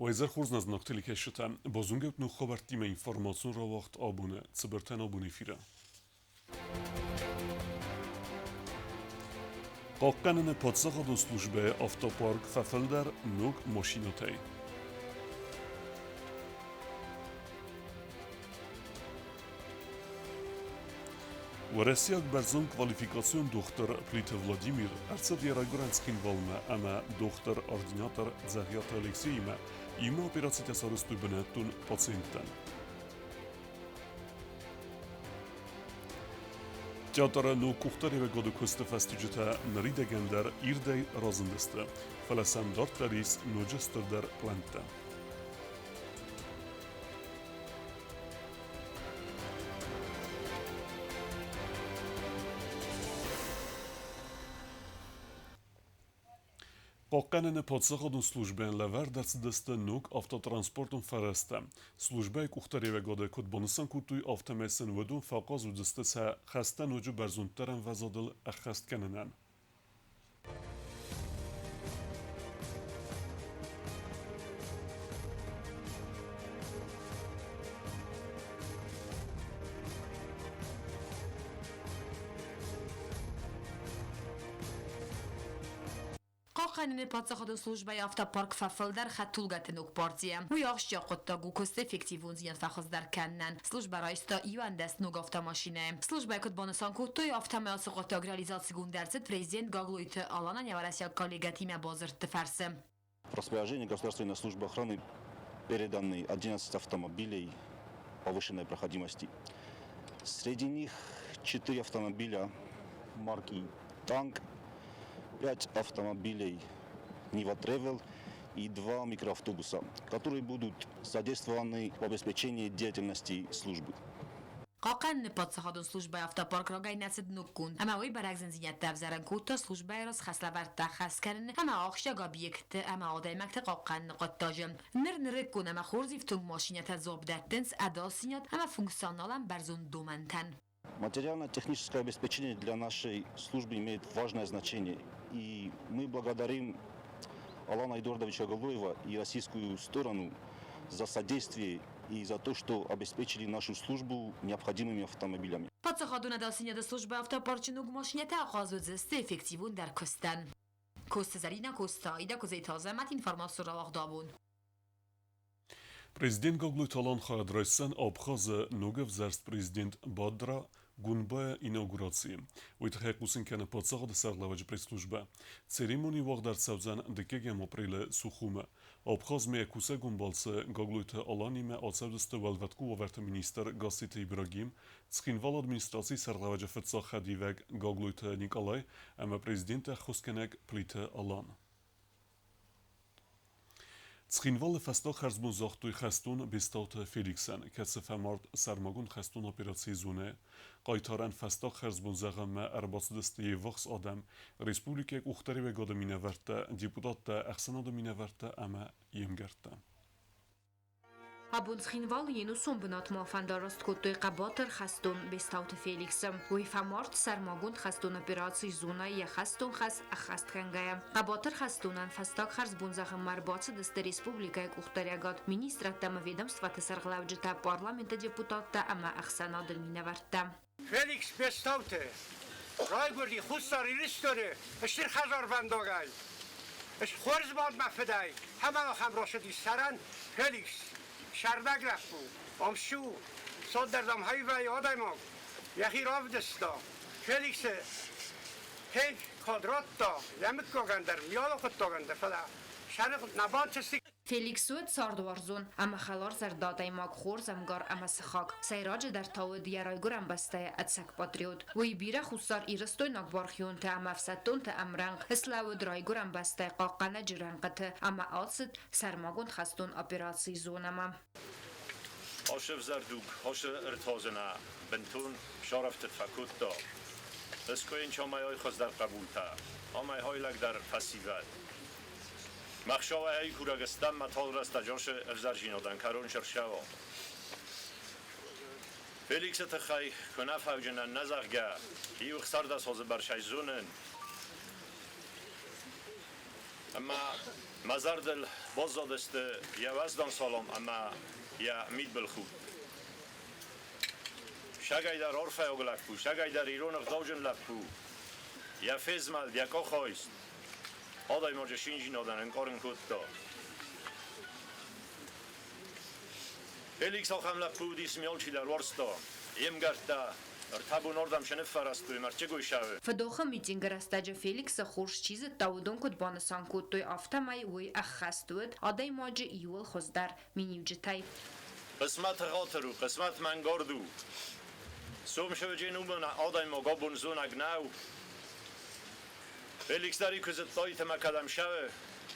Уӕ хорз нӕ знӕгты телекӕсджытӕ, базонгӕ ут ног хабӕрттимӕ информацион рауагъд абоны цыбыртӕн абон эфиры. Хъахъхъӕныны паддзахадон службӕйы автопарк фӕфылдӕр ног машинӕтӕй. Уӕрӕсейаг бӕрзондквалификацион дохтыр Плиты Владимир ӕрцыд йӕ райгуырӕн Цхинвалмӕ ӕмӕ дохтыр-ординатор Дзӕгъиаты Алексеимӕ иумӕ операцитӕ сарӕзтой бынӕттон пациенттӕн. Театры ног къухдариуӕгады куысты фӕстиуджытӕ ныридӕгӕн дӕр ирдӕй разындысты, фӕлӕ сӕм дарддӕр ис ноджы стырдӕр пълӕнттӕ. Хъахъхъӕныны паддзахадон службӕйӕн лӕвӕрд ӕрцыдысты ног автотранспортон фӕрӕзтӕ. Службӕйы къухдариуӕгады куыд банысан кодтой, афтӕмӕй сын уыдон фӕахъаз уыдзысты сӕ хӕстӕ ноджы бӕрзонддӕр ӕмвӕзадыл ӕххӕст кӕнынӕн. Хъахъхъӕныны паддзахадон службӕйы автопарк фӕфылдӕр хӕдтулгӕты ног партийӕ. Уый ахсджиаг хъуыддаг у куысты эффективондзинад фӕхуыздӕр кӕнынӕн. Службӕ райста 11 ног автомашинӕйы. Службӕ куыд банысан кодтой, афтӕмӕй ацы хъуыддаг реализацигонд ӕрцыд президент Гаглойты Аланӕн йӕ уӕрӕсейаг коллегӕтимӕ бадзырдты фӕрцы. В распоряжение Государственной службы охраны переданы 11 автомобилей повышенной проходимости. Среди них 4 автомобиля марки «Танк», 5 автомобилей «Нива Тревел» и 2 микроавтобуса, которые будут задействованы в обеспечении деятельности службы. Хъахъхъӕныны паддзахадон службӕйы автопарк рагӕй нӕ цыд ноггонд, ӕмӕ уый бӕрӕг зындзинӕдтӕ ӕвзӕрын кодта службӕйы раз хӕслӕвӕрдтӕ ӕххӕст кӕныны ӕмӕ ахсджиаг объектты ӕмӕ адӕймӕгты хъахъхъӕныны хъуыддаджы. Ныр нырыккон ӕмӕ хорз ифтонг машинӕтӕ дзуапп дӕттынц ӕдасдзинад ӕмӕ функционалӕн бӕрзонд домӕнтӕн. Материально-техническое обеспечение для нашей службы имеет важное значение. И мы благодарим Алана Эдуардовича Галоева и российскую сторону за содействие и за то, что обеспечили нашу службу необходимыми автомобилями. Паддзахадон ӕдасдзинады службӕ автопарчы ног машинӕтӕ ахъаз уыдзысты эффективондӕр куыстӕн. Косты Зӕринӕ, Косты Аидӕ, Куыдзеты Азӕмӕт, информацион рауагъд абон. Президент Гаглойты Алан хайад райсдзӕн Абхазы ногӕвзӕрст президент Бадра Гунбайы инаугурацийы. Уый тыххӕй хъусын кӕны паддзахады сӕргълӕууӕджы пресс-службӕ. Церемони уагъд ӕрцӕудзӕн дыккӕгӕм апрелы Сухумы. Абхазмӕ йӕ кусӕгон балцы Гаглойты Аланимӕ ацӕудзысты уӕлвӕткон уавӕрты министр Гасситы Ибрагим, Цхинвалы администрацийы сӕргълӕууӕджы фыццаг хӕдивӕг Гаглойты Никъалай ӕмӕ президенты ӕххуысгӕнӕг Плиты Алан. Цхинвалы фӕстаг хӕрзбон загътой хӕстон Бестауты Феликсӕн, кӕцы фӕмард сӕрмагонд хӕстон операцийы зонӕйы. Хъайтарӕн фӕстаг хӕрзбон зӕгъынмӕ ӕрбацыдысты йе ввахс адӕм, республикӕйы къухдариуӕгады минӕвӕрттӕ, депутаттӕ, ӕхсӕнады минӕвӕрттӕ ӕмӕ йе мгӕрттӕ. Абон Цхинвалы йе нусон бынатмӕ фӕндараст кодтой хъӕбатыр хӕстон Бестауты Феликсы. Уый фӕмард сӕрмагонд хӕстон операцийы зонӕйы йӕ хӕстон хӕс ӕххӕст кӕнгӕйӕ. Хъӕбатыр хӕстонӕн фӕстаг хӕрзбон зӕгъынмӕ ӕрбацыдысты республикӕйы къухдариӕгад, министрадтӕ ӕмӕ ведомствоты сӕргълӕуджытӕ, парламенты депутаттӕ ӕмӕ ӕхсӕнады минӕвӕрттӕ. Феликс Бестауты райгуырди Хуссар Ирыстоны стыр хӕдзарвӕндагӕй. Хорз мад мӕ фыдӕй ӕмӕ ахӕм рацыдис сӕрӕн Феликс, сӕрдӕг лӕппу, ӕмсу, цалдӕрдӕм хаивӕй адӕймаг йӕхи равдыста. Феликсы тынг кад радта йӕ мыггагӕн дӕр, йӕ алы хъуыддагӕн дӕр, фӕлӕ сӕры нӕ бантысти. Феликс уыд цардуарзон ӕмӕ хӕларзӕрдӕ адӕймаг, хорз ӕмгар ӕмӕ сыхаг. Сӕйраджыдӕр та уыд йӕ райгуырӕн бӕстӕйы ӕцӕг патриот. Уый бирӕ хуссар-ирыстойнаг бархионтӕ ӕмӕ ӕфсӕддонты ӕмрӕнхъ слӕууыд райгуырӕн бӕстӕйы хъахъхъӕнӕджы рӕнхъыты ӕмӕ ацыд сӕрмагонд хӕстон операцийы зонӕмӕ. Ацы ӕвзӕр дуг, ацы ӕртадзынӕ бынтон сӕрӕфтыд фӕкодта. Искуы амӕй хуыздӕр хъӕбултӕ, амӕй хайлагдӕр фӕсивӕд. Махсауӕй курӕг стӕм мӕ тагъд рӕстӕджы ацы ӕвзӕрдзинадӕн кӕрон сӕрсӕва. Феликсы тыххӕй куы нӕ фӕуджынӕн нӕ зӕгъгӕ, иу ӕхсӕрдӕс азы бӕрцӕй зонын. Ӕмӕ мӕ зӕрдыл баззадысты йӕ уӕздан салам ӕмӕ йӕ мидбылхудт. Сагӕйдӕр арфӕйаг лӕппу, сагӕйдӕр ирон ӕгъдауджын лӕппу. Йӕ фезмӕлд, йӕ къухайст адӕймаджы шинжинадӕн ӕнкъарын кодта. Феликс ахӕм лӕппу уыдис, ме алчидӕр уарзта. Йе мгӕрттӕ ӕртӕ бон ардӕм сӕ ныффӕрӕзтой мӕрдджыгой сӕвы. Фыдохы митингы рӕстӕджы Феликсы хорз чи зыдта, уыдон куыд банысан кодтой, афтӕмӕй уый ӕххӕст уыд адӕймаджы иууыл хуыздӕр миниуджытӕй. Хъысмӕт ӕгъатыр у, хъысмӕт мӕнгард у. Сомсӕвджын уымӕн адӕймаг абон зонӕг нӕу. Феликс дӕр куы зыдтай ӕмӕ кӕдӕм цӕуы,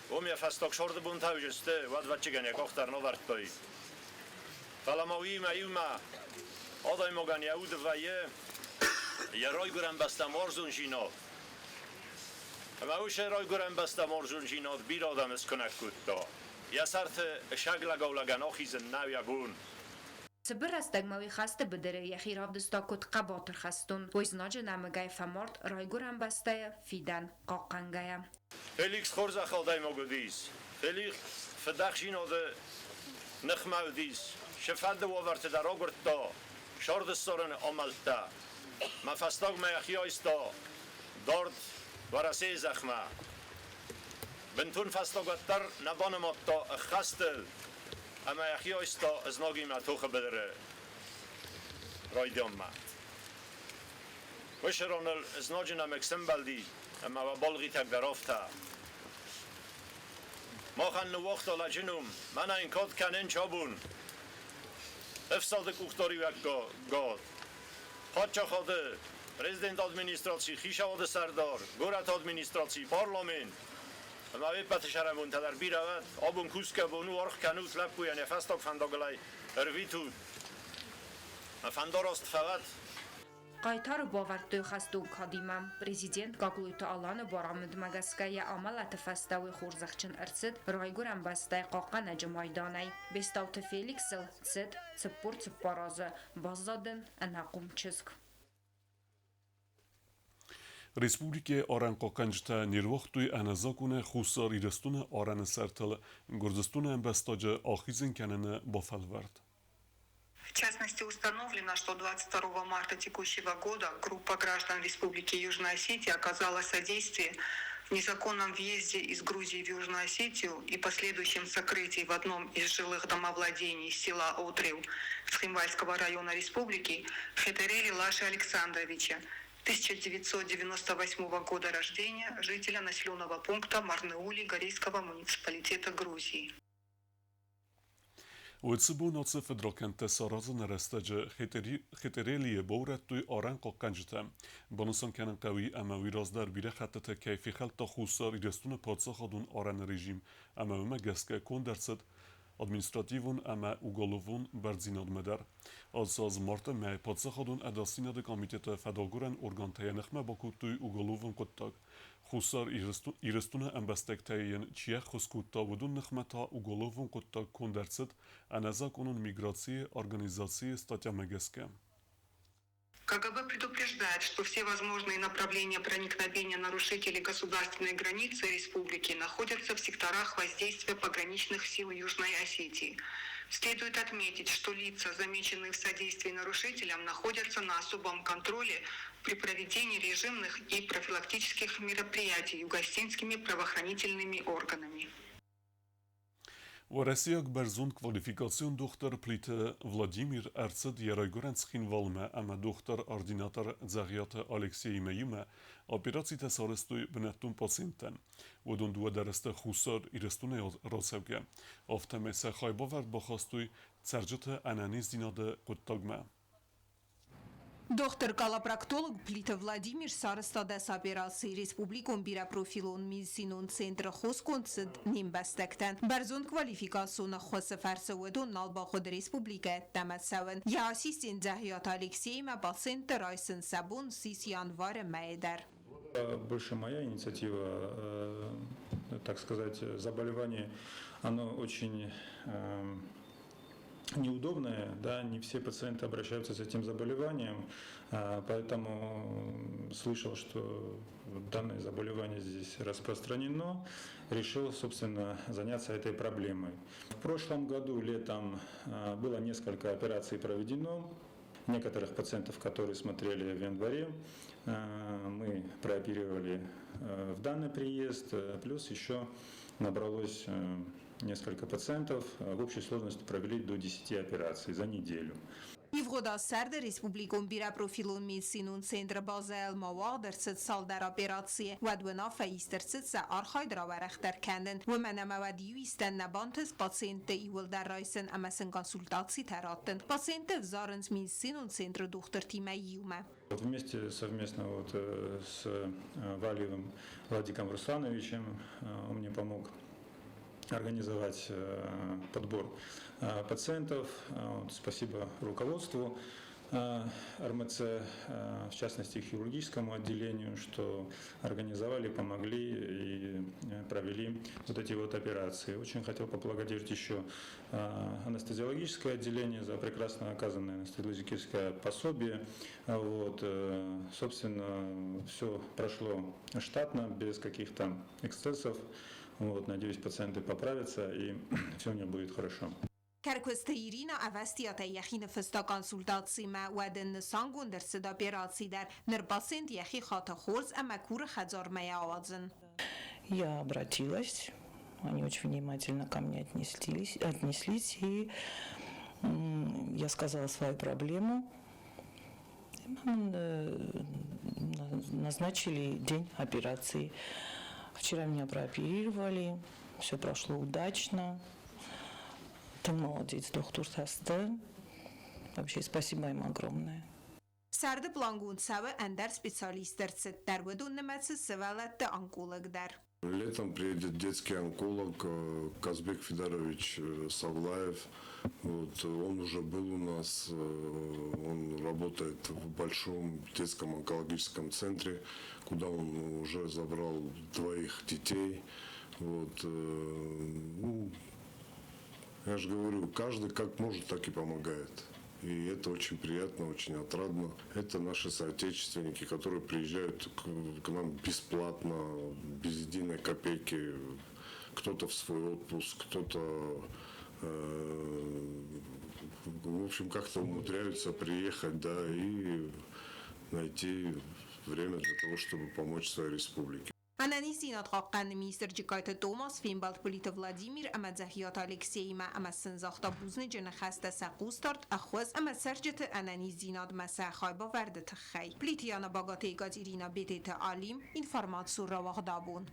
уым йӕ фӕстаг сӕрды бонтӕ уыдысты, уӕд ӕвӕццӕгӕн йӕ къух дӕр нывӕрдтой. Фӕлӕ ма уыимӕ иумӕ адӕймагӕн йӕ уды вӕййы йӕ райгуырӕн бӕстӕм уарзондзинад. Ӕмӕ уыцы райгуырӕн бӕстӕм уарзондзинад бирӕ адӕмы скуынӕг кодта. Йӕ сӕрты саглӕгау-лӕгӕн ахизын нӕу йӕ бон. Цыбыр рӕстӕгмӕ уый хӕсты быдыры йӕхи равдыста куыд хъӕбатыр хӕстон. Уый знаджы нӕмыгӕй фӕмард райгуырӕн бӕстӕйы фидӕн хъахъхъӕнгӕйӕ. Феликс хорзӕх адӕймаг уыдис. Феликс фыдӕхсинады ныхмӕ уыдис. Сыфӕлды уавӕрты дӕр агуырдта, сӕрды ссарыны амӕлттӕ. Мӕ фӕстагмӕ йӕхи айста дард Уӕрӕсейы зӕхмӕ. Бынтон фӕстаг уӕддӕр нӕ банымадта ӕххӕстыл ӕмӕ йӕхи айста знагимӕ тохы быдыры райдианмӕ. Уыцы раныл знаджы нӕмыг сӕмбӕлди ӕмӕ уӕ балгъитӕг дӕр афтӕ. Махӕн ныууагъта лӕджы ном, мӕнӕ йын кад кӕнын чабон. Ӕфсады къухдариуӕггад, паддзахады президент администрацийы хицауады сӕрдар, горӕты администрацийы парламент ӕмӕ уе ппӕты сӕрӕнбонтӕ дӕр бирӕ уӕд. Абон кусгӕ бон у, аргъ кӕнут лӕппуйӕн йӕ фӕстаг фӕндагыл ӕй ӕрвитут. Мӕ фӕндараст фӕуӕд. Хъайтары бавӕрдтой хӕстон кадимӕ. Президент Гаглойты Аланы барамындмӕ гӕсгӕ йӕ амӕлӕты фӕстӕ уый хорзӕхджын ӕрцыд Райгуырӕн бӕстӕйы хъахъхъӕнӕджы майданӕй. Бестауты Феликсыл цыд 44 азы, баззад ын ӕнахъом чызг. Республикӕйы арӕнхъахъхъӕнджытӕ не руагътой ӕнӕзакъонӕй Хуссар Ирыстоны арӕны сӕртыл Гуырдзыстоны ӕмбӕстаджы ахизын кӕныны бафӕлвӕрд. В частности, установлено, что 22 марта текущего года группа граждан Республики Южная Осетия оказала содействие в незаконном въезде из Грузии в Южную Осетию и последующем сокрытии в одном из жилых домовладений села Отрев Цхинвальского района республики Хетерели Лаши Александровича, 1998 года рождения, жителя населенного пункта Марнеули Горийского муниципалитета Грузии. Уыцы бон ацы фыдракӕндтӕ саразыны рӕстӕджы Хетерелийы баурӕдтой арӕнхъахъхъӕнджытӕ. Банысан кӕнын хъӕуы ӕмӕ уый раздӕр бирӕ хӕттыты кӕй фехӕлдта Хуссар Ирыстоны паддзахадон арӕны режим ӕмӕ уымӕ гӕсгӕ конд ӕрцыд административон ӕмӕ уголовон бӕрндзинадмӕ дӕр. Ацы аз марты мӕйы паддзахадон ӕдасдзинады комитеты фӕдагурӕн органтӕ йӕ ныхмӕ бакодтой уголовон хъуыддаг. Хуссар Ирыстоны ӕмбӕстӕгтӕй йын чи ӕххуыс кодта, уыдон ныхмӕ та уголовон хъуыддаг конд ӕрцыд ӕнӕзакъонон миграцийы организацийы статьямӕ гӕсгӕ. КГБ предупреждает, что все возможные направления проникновения нарушителей государственной границы республики находятся в секторах воздействия пограничных сил Южной Осетии. Следует отметить, что лица, замеченные в содействии нарушителям, находятся на особом контроле при проведении режимных и профилактических мероприятий югосетинскими правоохранительными органами. Уӕрӕсейаг бӕрзонд квалификацион дохтыр Плиты Владимир ӕрцыд йӕ райгуырӕн Цхинвалмӕ ӕмӕ дохтыр-ординатор Дзӕгъиаты Алексеимӕ иумӕ операцитӕ сарӕзтой бынӕттон пациенттӕн. Уыдон дыууӕ дӕр сты Хуссар Ирыстонӕй рацӕугӕ. Афтӕмӕй сӕ хайбавӕрд бахастой цӕрджыты ӕнӕниздзинады хъуыддагмӕ. Дохтыр-колопроктолог Плиты Владимир сарӕзта дӕс операцийы республикон бирӕпрофилон медицинон центры хосгонд цыд не мбӕстӕгтӕн. Бӕрзонд квалификацион ӕххуысы фӕрцы уыдон нал бахъуыд республикӕ ӕддӕмӕ цӕуын. Йӕ ассистент Дзӕгъиаты Алексеимӕ пациентты райсын сӕ бон ссис январы мӕйы дӕр. Больше моя инициатива, так сказать, заболевание, оно очень Неудобная, да, не все пациенты обращаются с этим заболеванием, поэтому слышал, что данное заболевание здесь распространено, решил, собственно, заняться этой проблемой. В прошлом году летом было несколько операций проведено. Некоторых пациентов, которые смотрели в январе, мы прооперировали в данный приезд, плюс еще набралось несколько пациентов. В общей сложности провели до 10 операций за неделю. Ивгъуыд аз сӕрды Республикон бирӕпрофилон медицинон центры базӕйыл ма уагъд ӕрцыд цалдӕр операцийы. Уӕд уынаффӕ ист ӕрцыд сӕ архайд рауӕрӕхдӕр кӕнын. Уымӕн ӕмӕ уӕд иу истӕн нӕ бантыст пациентты иууылдӕр райсын ӕмӕ сын консультацитӕ раттын. Пациентты ӕвзарынц медицинон центры дохтыртимӕ иумӕ. Вместе совместно вот с Валиевым Владиком Руслановичем он мне помог организовать подбор пациентов. Вот, спасибо руководству РМЦ, в частности хирургическому отделению, что организовали, помогли и провели вот эти вот операции. Очень хотел поблагодарить еще анестезиологическое отделение за прекрасно оказанное анестезиологическое пособие. Вот, собственно, все прошло штатно, без каких-то эксцессов. Вот, надеюсь, пациенты поправятся и все у них будет хорошо. Кӕркуысты Ирина ӕвӕстиатӕй йӕхи ныффыста консультацимӕ, уӕд ын нысангонд ӕрцыд операци дӕр. Ныр пациент йӕхи хаты хорз ӕмӕ куры хӕдзармӕ йӕ ауадзын. Я обратилась, они очень внимательно ко мне отнеслись, и я сказала свою проблему. И нам назначили день операции. Вчера меня прооперировали, все прошло удачно. Ты молодец, доктор Тасте. Вообще спасибо им огромное. Сӕрды плангонд цӕуы ӕндӕр специалистты ӕрцыд дӕр, уыдон нымӕцы сывӕллӕтты онколог дӕр. Летом приедет детский онколог Казбек Федорович Савлаев. Вот, он уже был у нас, он работает в большом детском онкологическом центре, куда он уже забрал двоих детей. Вот, ну, я же говорю, каждый как может, так и помогает. И это очень приятно, очень отрадно. Это наши соотечественники, которые приезжают к нам бесплатно, без единой копейки. Кто-то в свой отпуск, кто-то, в общем, как-то умудряются приехать, да, и найти время для того, чтобы помочь своей республике. Ӕнӕниздзинад хъахъхъӕныны министр Джыгкайты Томас фембӕлд Плиты Владимир ӕмӕ Дзӕхиаты Алексеимӕ ӕмӕ сын загъта бузныджы ныхӕстӕ сӕ хъусдард, ӕххуыс ӕмӕ цӕрджыты ӕнӕниздзинадмӕ сӕ хайбавӕрды тыххӕй. Плиты Яна, Багаты Екатерина, Бететы Алим, информацион рауагъд Абон.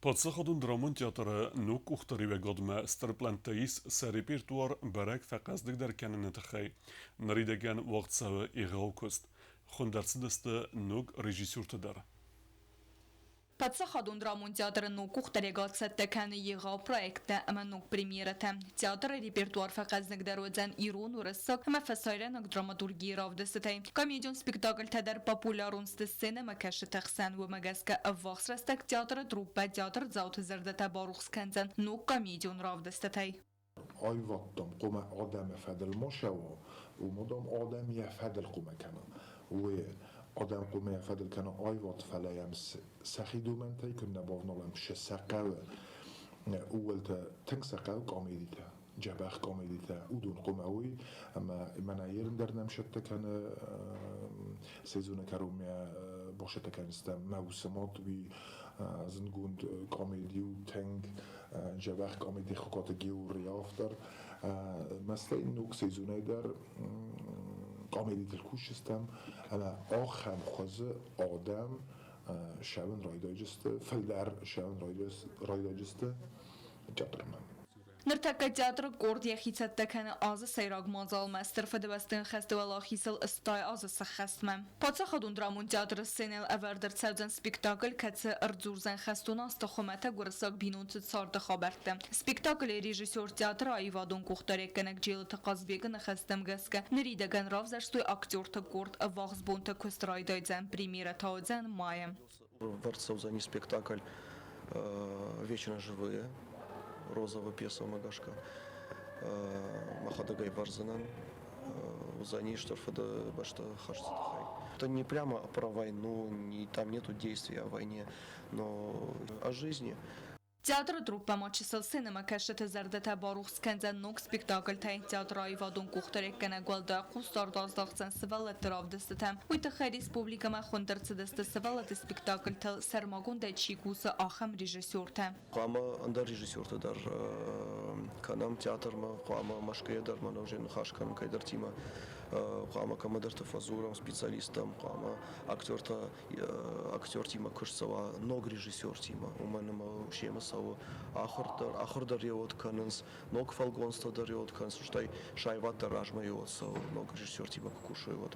Паддзахадон драмон театры ног къухдариуӕгадмӕ стыр плӕнттӕ ис сӕ репертуар бӕрӕг фӕхъӕздыгдӕр кӕныны тыххӕй. Ныридӕгӕн уагъд цӕуы егъау куыст. Хуынд ӕрцыдысты ног режиссертӕ дӕр. Паддзахадон драмон театры ног къухдариуӕгад цӕттӕ кӕны егъау проекттӕ ӕмӕ ног премьерӕтӕ. Театры репертуар фӕхъӕздыгдӕр уыдзӕн ирон, уырыссаг ӕмӕ фӕсарӕйнаг драматургийы равдыстытӕй. Комедион спектакльтӕ дӕр популярон сты сценӕмӕкӕсджыты хсӕн. Уымӕ гӕсгӕ ӕввахс рӕстӕг театры труппӕ театрдзауты зӕрдӕтӕ барухс кӕндзӕн ног комедион равдыстытӕй. Аивадтам хъуамӕ адӕмы фӕдыл ма цӕуа, уымӕ дам адӕм йӕ фӕдыл хъуамӕ кӕна. Уый адӕм хъуамӕ йӕ фӕдыл кӕна аивад, фӕлӕ йӕм сӕхи домӕнтӕй куыннӕ бавналӕм, цы сӕ хъӕуы, ууылты тынг сӕ хъӕуы комедитӕ, дзӕбӕх комедитӕ, уыдон хъуамӕ уой, ӕмӕ мӕнӕ ерын дӕр нӕм цӕттӕ кӕны сезоны кӕронмӕ бацӕттӕ кӕндзыстӕм Мӕ усы мад, уый зындгонд комеди у, тынг дзӕбӕх комеди Хуыкъаты Георы автор. Мӕстӕй ног сезонӕй дӕр комедитыл кусдзыстӕм ӕмӕ ахӕм хуызы адӕм цӕуын райдайдзысты, фылдӕр цӕуын райдайдзысты театрмӕ. Ныртӕккӕ театры къорд йӕхи цӕттӕ кӕны азы сӕйраг мадзалмӕ, Стыр Фыдыбӕстӕйон хӕсты уӕлахизыл 80 азы сӕххӕстмӕ. Паддзахадон драмон театры сценӕйыл ӕвӕрд ӕрцӕудзӕн спектакль, кӕцы ӕрдзурдзӕн хӕстон азты хуымӕтӕг уырыссаг бинонты царды хабӕрттӕ. Спектаклы режиссер, театры аивадон къухдариуӕггӕнӕг Джелыты Хъазбегы ныхӕстӕм гӕсгӕ, ныридӕгӕн равзӕрстой актерты къорд, ӕввахс бонты куыст райдайдзӕн, премьерӕ та уыдзӕн майы. Ӕвӕрд цӕудзӕни спектакль «Вечно живые», розовая пьеса гӕсгӕ. Мӕхӕдӕг ӕвӕрдзынӕн, уыдзӕни Стыр Фыдыбӕсты хӕсты тыххӕй. Это не прямо про войну, не, там нету действий о войне, но о жизни. Театры труппӕ ма чысыл сценӕмӕкӕсджыты зӕрдӕтӕ барухс кӕндзӕн ног спектакльтӕй. Театры аивадон къухдариуӕггӕнӕг уӕлдай хъусдард аздахдзӕн сывӕллӕтты равдыстытӕм. Уый тыххӕй республикӕмӕ хуынд ӕрцыдысты сывӕллӕтты спектакльтыл сӕрмагондӕй чи кусы, ахӕм режиссертӕ. Хъуамӕ ӕндӕр режиссертӕ дӕр кӕнӕм театрмӕ, хъуамӕ Мӕскуыйӕ дӕр мӕнӕ уже ныхас кӕнӕм кӕйдӕртимӕ, хъуамӕ кӕмӕдӕрты фӕдзурӕм специалисттӕм, хъуамӕ актертӕ актертимӕ куыст цӕуа ног режиссертимӕ, уымӕн ӕмӕ семӕ цӕуы ахуыр дӕр, ахуыр дӕр еуӕд кӕнынц, ног фӕлгонцтӕ дӕр еуӕд кӕнынц, стӕй саивад дӕр размӕ еуӕд цӕуы, ног режиссертимӕ куы кусой, уӕд.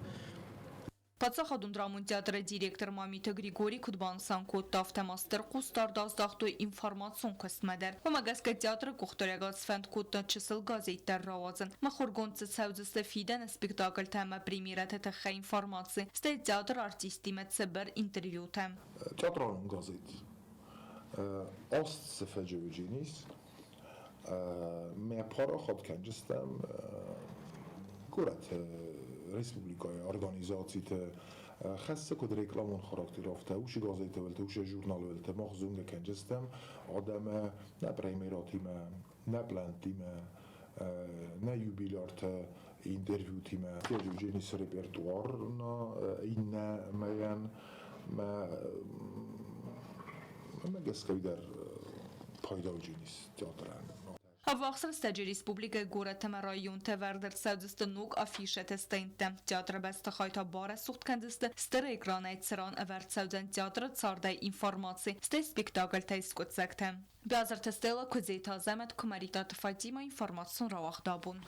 Паддзахадон драмон театры директор Мамиты Григорий куыд банысан кодта, афтӕ ма стыр хъусдард аздӕхтой информацион куыстмӕ дӕр. Уымӕ гӕсгӕ театры къухдариуӕгад сфӕнд кодта чысыл газет дӕр рауадзын. Мыхуыргонд дзы цӕудзысты фидӕны спектакльтӕ ӕмӕ премьерӕты тыххӕй информаци, стӕй театры артисттимӕ цыбыр интервьютӕ. Театралон газет Аст сыфӕджы уыджинис. Мӕ парахат кӕнджыстӕм горӕты республикӕйы организациты хӕссы куыд рекламон характер, афтӕ уыцы газеты уылты, уыцы журналы уылты мах зонгӕ кӕнджыстӕм адӕмы нӕ премьератимӕ, нӕ плӕнттимӕ, нӕ юбилярты интервьютимӕ. Евгений репертуар иннӕ мӕйӕн мӕ гӕсгӕ дӕр пайдауджын ис театрӕн. Ӕввахс рӕстӕджы республикӕйы горӕт ӕмӕ районты ӕвӕрд ӕрцӕудзысты ног афишӕтӕ стендтӕ. Театры бӕстыхай та барӕсугъд кӕндзысты стыр экранӕй, цыран ӕвӕрд цӕудзӕн театры цардӕй информаци, стӕй спектакльтӕй скъуыддзӕгтӕ. Биазырты Стелла, Куыдзеты Азӕмӕт, Куымӕридтаты Фатимӕ, информацион рауагъд абон.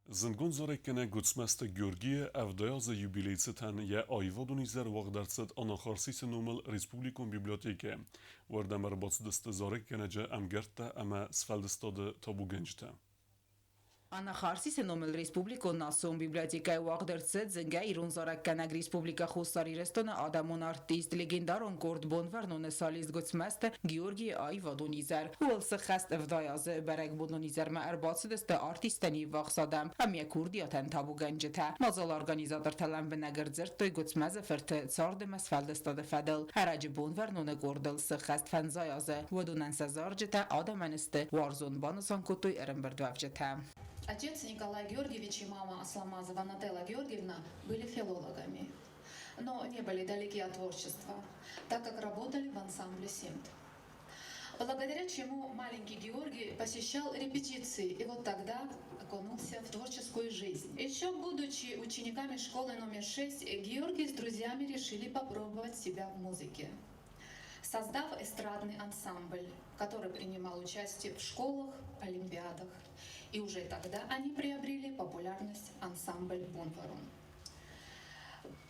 Зындгонд зарӕггӕнӕг Гуыцмӕзты Георгийы 70 азы юбилейы цытӕн йӕ аивадон изӕр уагъд ӕрцыд Анахарсисы номыл республикон библиотекӕйы. Уырдӕм ӕрбацыдысты зарӕггӕнӕджы ӕмгӕрттӕ ӕмӕ сфӕлдыстады табугӕнджытӕ. Анахарсисы номыл республикон национ библиотекӕйы уагъд ӕрцыд зынгӕ ирон зарӕггӕнӕг Республикӕ Хуссар Ирыстоны адӕмон артист, легендарон къорд Бонвӕрноны солист Гуыцмӕзты Георгийы аивадон изӕр. Ууыл сыххӕст 70 азы бӕрӕгбонон изӕрмӕ ӕрбацыдысты артисттӕн ӕввахс адӕм ӕмӕ курдиатӕн табугӕнджытӕ. Мадзалы организатортӕ лӕмбынӕг ӕрдзырдтой Гуыцмӕзы фырты цард ӕмӕ сфӕлдыстады фӕдыл. Ӕрӕджы Бонвӕрноны къордыл сыххӕст фӕндзай азы. Уыдонӕн сӕ зарджытӕ адӕмӕн сты уарзон, банысан кодтой ӕрӕмбырдуӕвджытӕ. Отец Николай Георгиевич и мама Асламазова Нателла Георгиевна были филологами, но не были далеки от творчества, так как работали в ансамбле «Симт». Благодаря чему маленький Георгий посещал репетиции и вот тогда окунулся в творческую жизнь. Еще будучи учениками школы номер 6, Георгий с друзьями решили попробовать себя в музыке, создав эстрадный ансамбль, который принимал участие в школах, олимпиадах. И уже тогда они приобрели популярность ансамбль «Бонварон».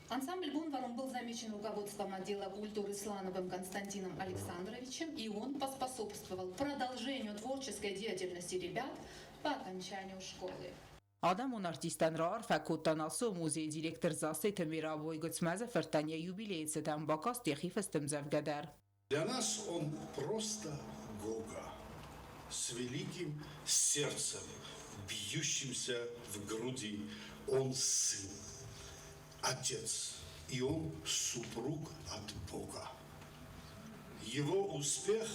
Ансамбль «Бонварон» был замечен руководством отдела культуры Слановым Константином Александровичем, и он поспособствовал продолжению творческой деятельности ребят по окончанию школы. Адӕмон артисттӕн раарфӕ кодта Национ музейы директор Зассеты Мераб. Уый Гуыцмӕзы фыртӕн йӕ юбилейы цытӕн бакаст йӕхи фыст ӕмдзӕвгӕ дӕр. Для нас он просто Гога с великим сердцем, бьющимся в груди. Он сын, отец, и он супруг от Бога. Его успех,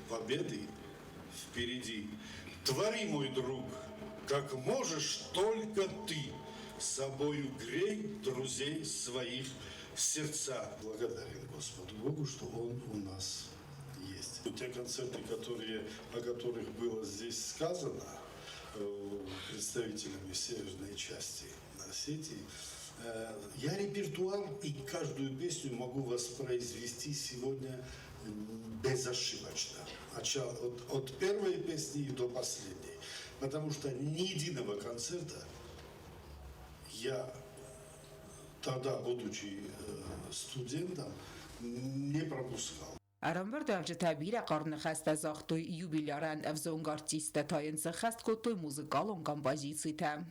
победы впереди. Твори, мой друг, как можешь только ты, собою грей друзей своих сердца. Благодарен Господу Богу, что Он у нас есть. Те концерты, о которых было здесь сказано представителями северной части Осетии, я репертуар и каждую песню могу воспроизвести сегодня безошибочно. От первой песни до последней. Потому что ни единого концерта я тогда, будучи студентом, не пропускал. Ӕрӕмбырдуӕвджытӕ бирӕ хъарм ныхӕстӕ загътой юбилярӕн, ӕвзонг артисттӕ та йын сӕххӕст кодтой музыкалон композицитӕ.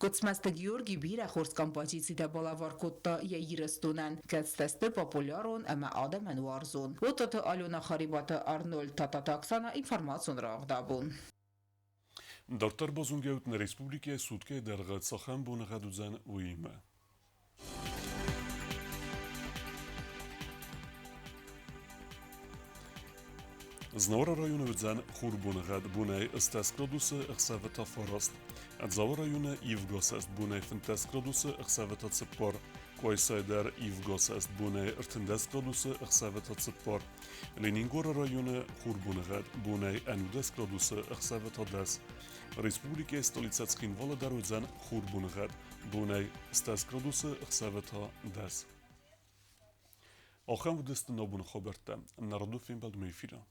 Гуыцмӕзты Георги бирӕ хорз композицитӕ балӕвар кодта йӕ Ирыстонӕн, кӕцытӕ сты популярон ӕмӕ адӕмӕн уарзон. Ототы Алена, Харебаты Арнольд, Тататы Оксана, информацион рауагъд абон. Дарддӕр базонгӕ ут нӕ республикӕйы суткӕйы дӕргъы цахӕм боныгъӕд уыдзӕн, уыимӕ. Знауыры районы уыдзӕн хурбоныгъӕд бонӕй 8 градусы, ӕхсӕвы та 9. Дзауы районы ивгӕ бонӕй 15 градусы, ӕхсӕвы та 4. Къуайсайы дӕр ивгӕ бонӕй 13 градусы, ӕхсӕвы та 4. Ленингоры районы хурбоныгъӕд бонӕй 11 градусы, ӕхсӕвы та 10. Республикӕйы столицӕ Цхинвалы дӕр уыдзӕн хурбоныгъӕд бонӕй 8 градусы, ӕхсӕвы та 10. Ахӕм уыдысты нӕ боны хабӕрттӕ. Народу фембӕлдмӕ эфиры.